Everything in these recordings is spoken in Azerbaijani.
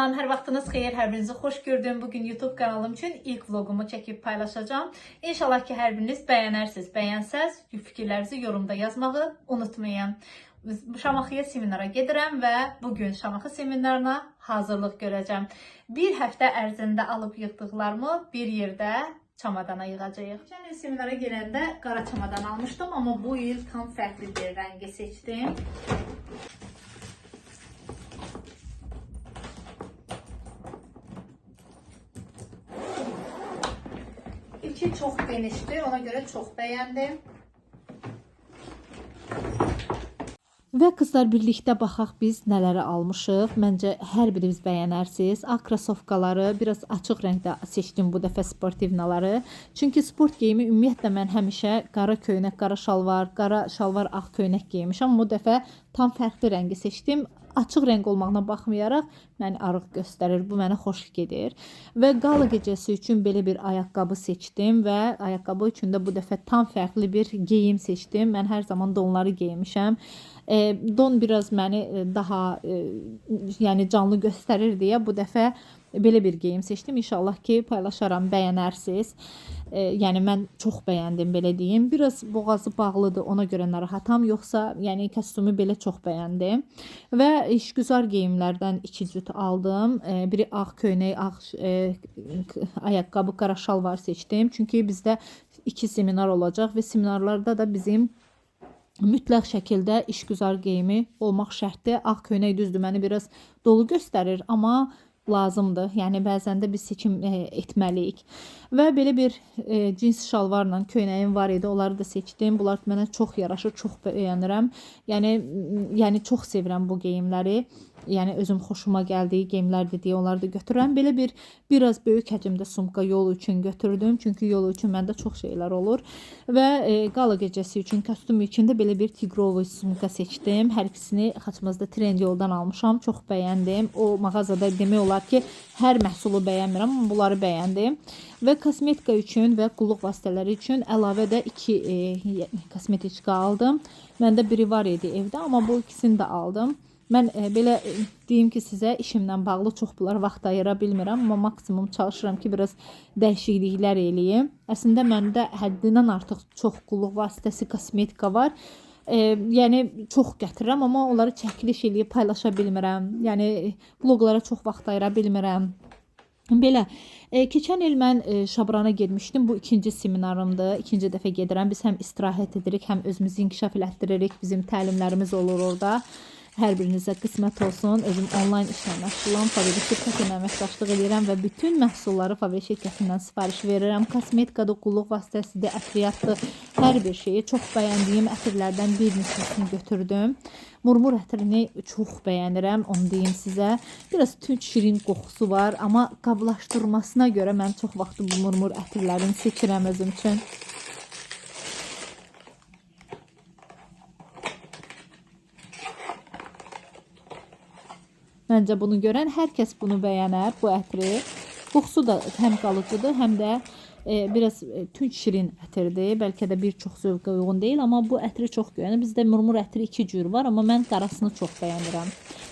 Salam, hər vaxtınız xeyir, hər birinizi xoş gördüm. Bugün YouTube kanalım üçün ilk vlogumu çəkib paylaşacağam. İnşallah ki, hər biriniz bəyənərsiniz. Bəyənsəz, fikirlərinizi yorumda yazmağı unutmayın. Şamaxıya seminara gedirəm və bugün Şamaxı seminarına hazırlıq görəcəm. Bir həftə ərzində alıb yığdıqlarımı bir yerdə çamadana yığacağıq. Keçən il seminara gələndə qara çamadan almışdım, amma bu il tam fərqli bir rəngi seçdim. İçi çox genişdir, ona görə çox bəyəndim. Və qızlar birlikdə baxaq biz nələri almışıq. Məncə hər biriniz bəyənərsiniz. Ağ krasovkaları biraz açıq rəngdə seçdim bu dəfə sportivnaları. Çünki sport geyimi ümumiyyətlə mən həmişə qara köynək, qara şalvar, qara şalvar, ağ köynək geymişəm. Bu dəfə tam fərqli rəngi seçdim. Açıq rəng olmağına baxmayaraq məni arıq göstərir. Bu mənə xoş gedir. Və qala gecəsi üçün belə bir ayaqqabı seçdim və ayaqqabı üçün də bu dəfə tam fərqli bir geyim seçdim. Mən hər zaman donları geymişəm. Don biraz məni daha yəni canlı göstərir deyə bu dəfə belə bir geyim seçdim. İnşallah ki paylaşaram, bəyənərsiniz. Yəni mən çox bəyəndim belə deyim. Biraz boğazı bağlıdır, ona görə narahatam. Yoxsa yəni kostyumu belə çox bəyəndim. Və işgüzar geyimlərdən 2 cüt aldım. Biri ağ köynək, ağ ayaqqabı, qara şalvar seçdim. Çünki bizdə 2 seminar olacaq və seminarlarda da bizim mütləq şəkildə işgüzar geyimi olmaq şərtdir. Ağ köynək düzdür, məni biraz dolu göstərir, amma lazımdır. Yəni bəzən də biz seçim etməliyik. Və belə bir cins şalvarla köynəyim var idi. Onları da seçdim. Bunlar mənə çox yaraşır, çox bəyənirəm. Yəni çox sevirəm bu geyimləri. Yəni özüm xoşuma gəldiyi geyimlərdir deyə onları da götürürəm. Belə bir biraz böyük həcmdə sumka yol üçün götürdüm. Çünki yol üçün məndə çox şeylər olur. Və qala gecəsi üçün, kostyum üçün də belə bir tigrovoy sumka seçdim. Hər ikisini Xaçmazda Trendyoldan almışam. Çox bəyəndim. O mağazada demək olar ki, hər məhsulu bəyənmirəm, amma bunları bəyəndim. Və kosmetika üçün və qulluq vasitələri üçün əlavə də 2 kosmetiçka aldım. Məndə biri var idi evdə, amma bu ikisini də aldım. Mən belə deyim ki, sizə işimlə bağlı çox bunlara vaxt ayıra bilmirəm, amma maksimum çalışıram ki, biraz dəyişikliklər eləyim. Əslində məndə həddindən artıq çox qulluq vasitəsi, kosmetika var. Yəni çox gətirirəm, amma onları çəkiliş eləyib paylaşa bilmirəm. Yəni vloqlara çox vaxt ayıra bilmirəm. Belə, keçən il mən Şabrana getmişdim. Bu ikinci seminarımdır. İkinci dəfə gedirəm. Biz həm istirahət edirik, həm özümüzü inkişaf elətdiririk. Bizim təlimlərimiz olur orada. Hər birinizə qismət olsun. Özüm onlayn işlə məşğulam. Faberlic şirkəti ilə əməkdaşlıq edirəm və bütün məhsulları Faberlic şirkətindən sifariş verirəm. Kosmetikadır, qulluq vasitəsidir, ətriyyatdır, hər bir şeyi. Çox bəyəndiyim ətirlərdən bir neçəsini götürdüm. Murmur ətrini çox bəyənirəm, onu deyim sizə. Biraz tünd şirin qoxusu var, amma qablaşdırmasına görə mən çox vaxt bu murmur ətirlərini seçirəm özüm üçün. Məncə bunu görən hər kəs bunu bəyənər, bu ətri. Qoxusu da həm qalıcıdır, həm də biraz tünd şirin ətirdir. Bəlkə də bir çox zövqə uyğun deyil, amma bu ətri çox bəyənirəm. Bizdə murmur ətri 2 cür var, amma mən qarasını çox bəyənirəm.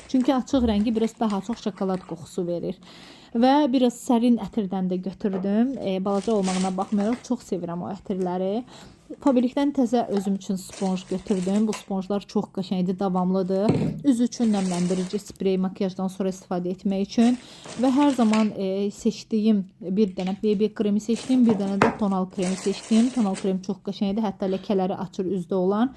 Çünki açıq rəngi biraz daha çox şokolad qoxusu verir. Və biraz sərin ətirdən də götürdüm. Balaca olmağına baxmayaraq çox sevirəm o ətirləri. Faberlicdən təzə özüm üçün sponj götürdüm. Bu sponjlar çox qəşəngdir, davamlıdır. Üz üçün nəmləndirici sprey makiyajdan sonra istifadə etmək üçün. Və hər zaman seçdiyim bir dənə BB kremi seçdim, bir dənə də tonal kremi seçdim. Tonal krem çox qəşəngdir, hətta ləkələri açır üzdə olan.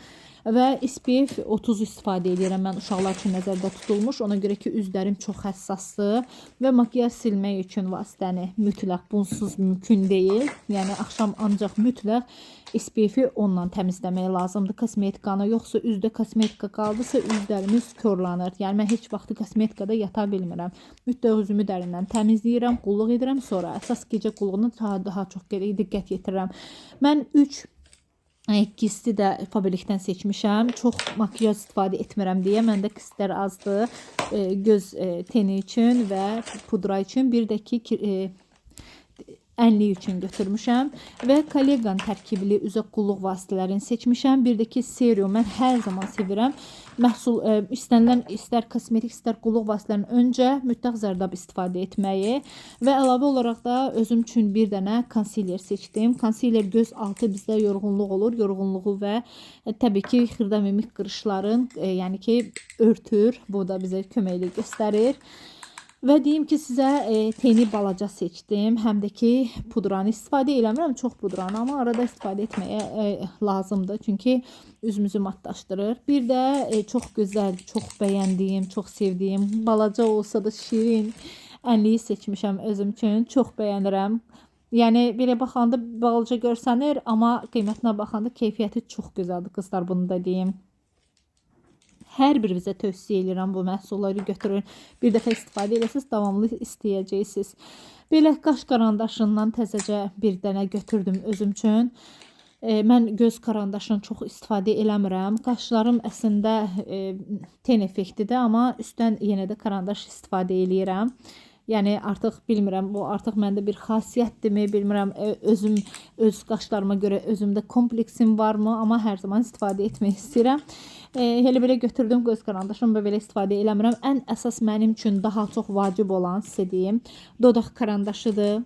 Və SPF 30 istifadə edirəm mən uşaqlar üçün nəzərdə tutulmuş. Ona görə ki, üzlərim çox həssasdır və makiyaj silmək üçün vasitəni mütləq bunsuz mümkün deyil. Yəni axşam ancaq mütləq SPF-i onunla təmizləmək lazımdır kosmetikanı. Yoxsa üzdə kosmetika qaldısa üzlərimiz korlanır. Yəni mən heç vaxt kosmetikada yata bilmirəm. Mütləq üzümü dərindən təmizləyirəm, qulluq edirəm. Sonra əsas gecə qulluğuna daha çox diqqət yetirirəm. Mən 3 Kisti də Faberlicdən seçmişəm. Çox makiyaj istifadə etmirəm deyə məndə kistlər azdır. Göz teni üçün və pudra üçün. Bir də ki Ənlik üçün götürmüşəm və Kolleqanın tərkibli üzə qulluq vasitələrini seçmişəm. Bir də ki, serum mən hər zaman sevirəm. Məhsul istənilən istər kosmetik, istər qulluq vasitələrini öncə mütləq zərdab istifadə etməyi və əlavə olaraq da özüm üçün bir dənə konsiler seçdim. Konsiler göz altı bizdə yorğunluq olur. Yorğunluğu və təbii ki, xırda mimik qırışların, yəni ki, örtür. Bu da bizə köməklik göstərir. Və deyim ki, sizə teni balaca seçdim. Həm də ki, pudranı istifadə eləmirəm, çox pudranı, amma arada istifadə etməyə lazımdır. Çünki üzümüzü matlaşdırır. Bir də çox gözəl, çox bəyəndiyim, çox sevdiyim, balaca olsa da şirin ənliyi seçmişəm özüm üçün. Çox bəyənirəm. Yəni belə baxanda balaca görsənir, amma qiymətinə baxanda keyfiyyəti çox gözəldir qızlar, bunu da deyim. Hər birinizə tövsiyə edirəm bu məhsulları götürün. Bir dəfə istifadə eləsəz davamlı istəyəcəksiniz. Belə qaş karandaşından təzəcə bir dənə götürdüm özüm üçün. Mən göz karandaşını çox istifadə eləmirəm. Qaşlarım əslində ten effektidir, amma üstdən yenə də karandaş istifadə eləyirəm. Yəni artıq bilmirəm, bu artıq məndə bir xasiyyətdirmi, bilmirəm, özüm öz qaşlarıma görə özümdə kompleksim varmı, amma hər zaman istifadə etmək istəyirəm. Elə belə götürdüm göz karandaşımı və belə istifadə eləmirəm. Ən əsas mənim üçün daha çox vacib olan, sizə deyim, dodaq karandaşıdır,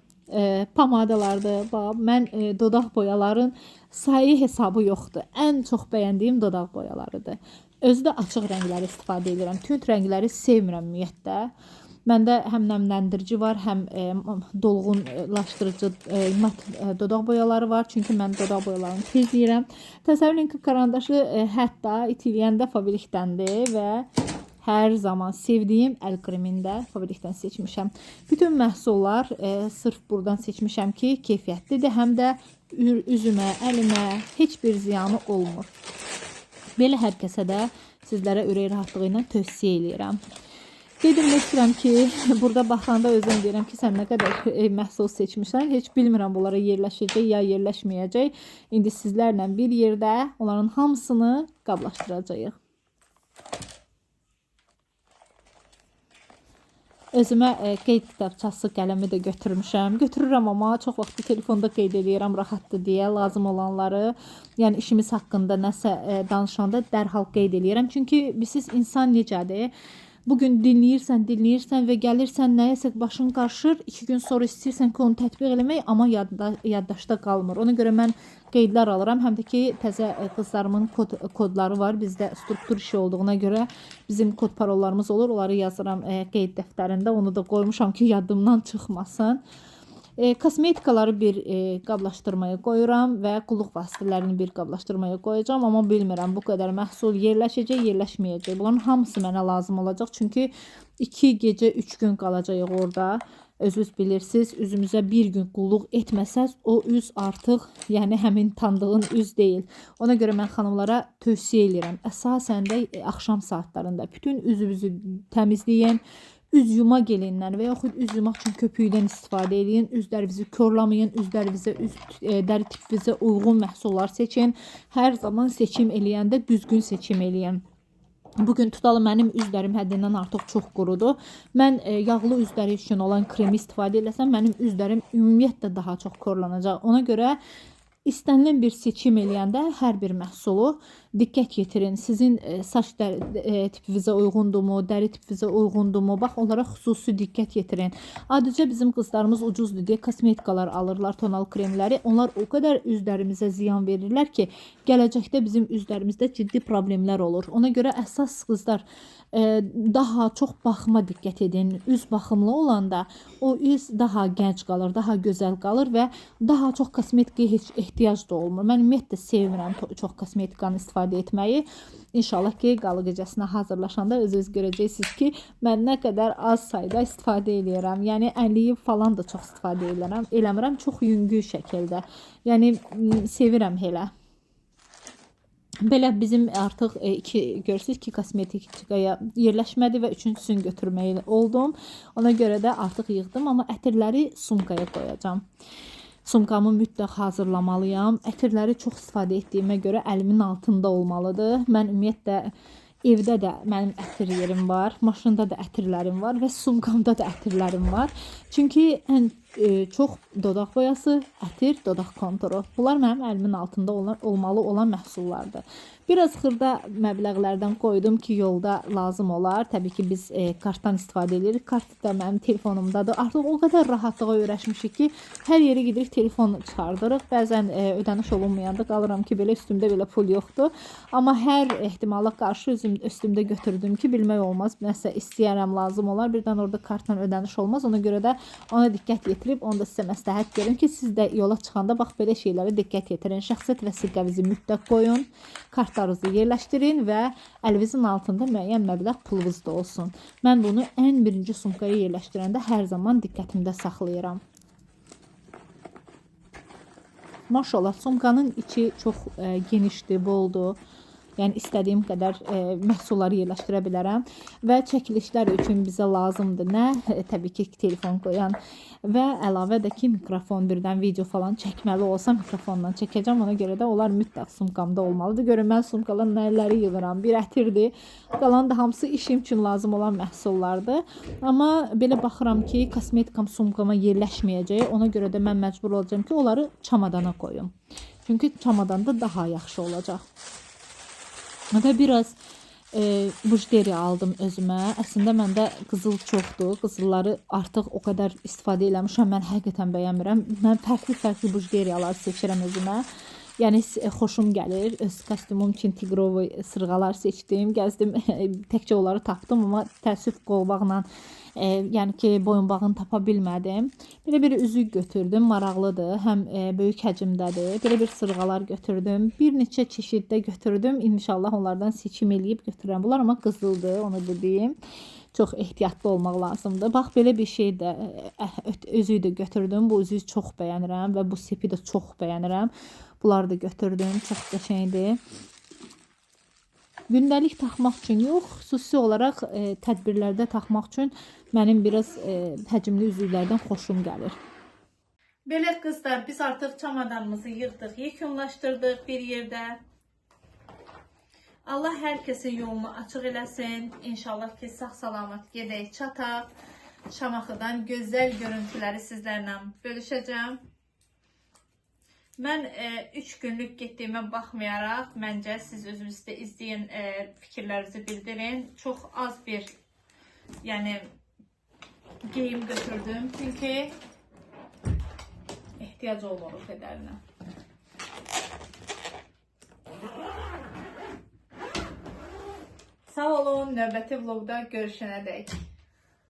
pomadalardır. Bax, mən dodaq boyaların sayı hesabı yoxdur. Ən çox bəyəndiyim dodaq boyalarıdır. Özü də açıq rəngləri istifadə edirəm. Tünd rəngləri sevmirəm ümumiyyətlə. Məndə həm nəmləndirici var, həm dolğunlaşdırıcı mat dodaq boyaları var. Çünki mən dodaq boyalarını tez yeyirəm. Təsəvvür edin ki, karandaşı hətta itiləyəndə Faberlicdəndir və hər zaman sevdiyim əl kremini də Faberlicdən seçmişəm. Bütün məhsullar sırf buradan seçmişəm ki, keyfiyyətlidir. Həm də üzümə, əlimə heç bir ziyanı olmur. Belə hər kəsə də sizlərə ürək rahatlığı ilə tövsiyə eləyirəm. Dedim, istəyirəm ki, burada baxanda özüm deyirəm ki, sən nə qədər məhsul seçmişsən, heç bilmirəm bunlara yerləşəcək ya yerləşməyəcək. İndi sizlərlə bir yerdə onların hamısını qablaşdıracağıq. Özümə qeyd kitabçası, qələmi də götürmüşəm. Götürürəm, amma çox vaxt telefonda qeyd eləyirəm, rahatdır deyə lazım olanları. Yəni işimiz haqqında nəsə danışanda dərhal qeyd eləyirəm. Çünki bilirsiniz, insan necədir? Bugün dinləyirsən, dinləyirsən və gəlirsən nəyəsə başın qarışır. 2 gün sonra istəyirsən ki, onu tətbiq eləmək, amma yaddaşda qalmır. Ona görə mən qeydlər alıram. Həm də ki, təzə qızlarımın kodları var. Bizdə struktur işi olduğuna görə bizim kod parollarımız olur. Onları yazıram qeyd dəftərində. Onu da qoymuşam ki, yadımdan çıxmasın. Kosmetikaları bir qablaşdırmaya qoyuram və qulluq vasitələrini bir qablaşdırmaya qoyacağam. Amma bilmirəm bu qədər məhsul yerləşəcək, yerləşməyəcək. Bunların hamısı mənə lazım olacaq. Çünki 2 gecə 3 gün qalacağıq orada. Özünüz bilirsiniz, üzümüzə bir gün qulluq etməsəz, o üz artıq, yəni həmin tanıdığın üz deyil. Ona görə mən xanımlara tövsiyə eləyirəm. Əsasən də axşam saatlarında bütün üzünüzü təmizləyin. Üz yuma gelindən və yaxud üz yumaq üçün köpükdən istifadə eləyin. Üzlərinizi korlamayın. Üzlərinizə, dəri tipinizə uyğun məhsullar seçin. Hər zaman seçim eləyəndə düzgün seçim eləyin. Bugün tutalım mənim üzlərim həddindən artıq çox qurudur. Mən yağlı üzləri üçün olan kremi istifadə eləsəm, mənim üzlərim ümumiyyətlə daha çox korlanacaq. Ona görə istənilən bir seçim eləyəndə hər bir məhsulu diqqət yetirin. Sizin saç tipinizə uyğundurmu, dəri tipinizə uyğundurmu? Bax, onlara xüsusi diqqət yetirin. Adicə bizim qızlarımız ucuzdur deyə kosmetikalar alırlar, tonal kremləri. Onlar o qədər üzlərimizə ziyan verirlər ki, gələcəkdə bizim üzlərimizdə ciddi problemlər olur. Ona görə əsas qızlar daha çox baxıma diqqət edin. Üz baxımlı olanda o üz daha gənc qalır, daha gözəl qalır və daha çox kosmetikaya heç ehtiyac da olmur. Mən ümumiyyətlə sevmirəm çox kosmetikanı istifadə etməyi. İnşallah ki, qalı gecəsinə hazırlaşanda özünüz görəcəksiniz ki, mən nə qədər az sayda istifadə eləyirəm. Yəni ənliyi falan da çox istifadə eləmirəm, çox yüngül şəkildə. Yəni sevirəm elə. Belə bizim artıq iki görürsünüz ki, kosmetikaya yerləşmədi və üçüncüsünü götürməli oldum. Ona görə də artıq yığdım, amma ətirləri sumkaya qoyacağam. Sumkamı mütləq hazırlamalıyam. Ətirləri çox istifadə etdiyimə görə əlimin altında olmalıdır. Mən ümumiyyətlə evdə də mənim ətir yerim var, maşında da ətirlərim var və sumkamda da ətirlərim var. Çünki ən Çox dodaq boyası, ətir, dodaq konturu. Bunlar mənim əlimin altında olmalı olan məhsullardır. Biraz xırda məbləğlərdən qoydum ki, yolda lazım olar. Təbii ki, biz kartdan istifadə edirik. Kart da mənim telefonumdadır. Artıq o qədər rahatlığa öyrəşmişik ki, hər yerə gedirik, telefon çıxardırıq. Bəzən ödəniş olunmayanda qalıram ki, belə üstümdə belə pul yoxdur. Amma hər ehtimala qarşı üstümdə götürdüm ki, bilmək olmaz. Nəsə istəyərəm, lazım olar. Birdən orada kartla ödəniş olmaz. Ona görə də ona diqqət yetirib, onu da sizə məsləhət görüm ki, siz də yola çıxanda bax belə şeylərə diqqət yetirin. Şəxsiyyət vəsiqənizi mütləq qoyun, kartlarınızı yerləşdirin və əlinizin altında müəyyən məbləğ pulunuz da olsun. Mən bunu ən birinci sumkaya yerləşdirəndə hər zaman diqqətimdə saxlayıram. Maşallah, sumkanın içi çox genişdir, boldur. Yəni istədiyim qədər məhsulları yerləşdirə bilərəm və çəkilişlər üçün bizə lazımdır nə? Təbii ki, telefon qoyan və əlavə də ki, mikrofon, birdən video falan çəkməli olsa mikrofonla çəkəcəm. Ona görə də onlar mütləq sumkamda olmalıdır. Görün mən sumkalar nələri yığıram. Bir ətirdir. Qalan da hamısı işim üçün lazım olan məhsullardır. Amma belə baxıram ki, kosmetikam sumkama yerləşməyəcək. Ona görə də mən məcbur olacağam ki, onları çamadana qoyum. Çünki çamadanda daha yaxşı olacaq. Və biraz bujderi aldım özümə. Əslində məndə qızıl çoxdur. Qızılları artıq o qədər istifadə eləmişəm. Mən həqiqətən bəyənmirəm. Mən fərqli-fərqli bujderiyalar seçirəm özümə. Yəni xoşum gəlir. Öz kostyumum üçün tigrovi sırğalar seçdim. Gəzdim, təkcə onları tapdım, amma təəssüf qolbaqla, yəni ki, boyunbağını tapa bilmədim. Belə bir üzük götürdüm, maraqlıdır. Həm böyük həcmdədir. Belə bir sırğalar götürdüm. Bir neçə çeşiddə götürdüm. İnşallah onlardan seçim eləyib götürürəm. Bunlar amma qızıldır, onu da deyim. Çox ehtiyatlı olmaq lazımdır. Bax belə bir şey də üzüyü də götürdüm. Bu üzüyü çox bəyənirəm və bu sepi də çox bəyənirəm. Bunları da götürdüm. Çox qəşəngdir. Gündəlik taxmaq üçün yox, xüsusi olaraq tədbirlərdə taxmaq üçün mənim biraz həcmli üzüklərdən xoşum gəlir. Belə qızlar, biz artıq çamadanımızı yığdıq, yekunlaşdırdıq bir yerdə. Allah hər kəsin yolunu açıq eləsin. İnşallah ki, sağ-salamat gedək, çataq. Şamaxıdan gözəl görüntüləri sizlərlə bölüşəcəm. Mən 3 günlük getdiyimə baxmayaraq, məncə siz özünüz də izləyin, fikirlərinizi bildirin. Çox az bir, yəni geyim götürdüm. Çünki ehtiyac olmur o qədərinə. Sağ olun, növbəti vlogda görüşənədək.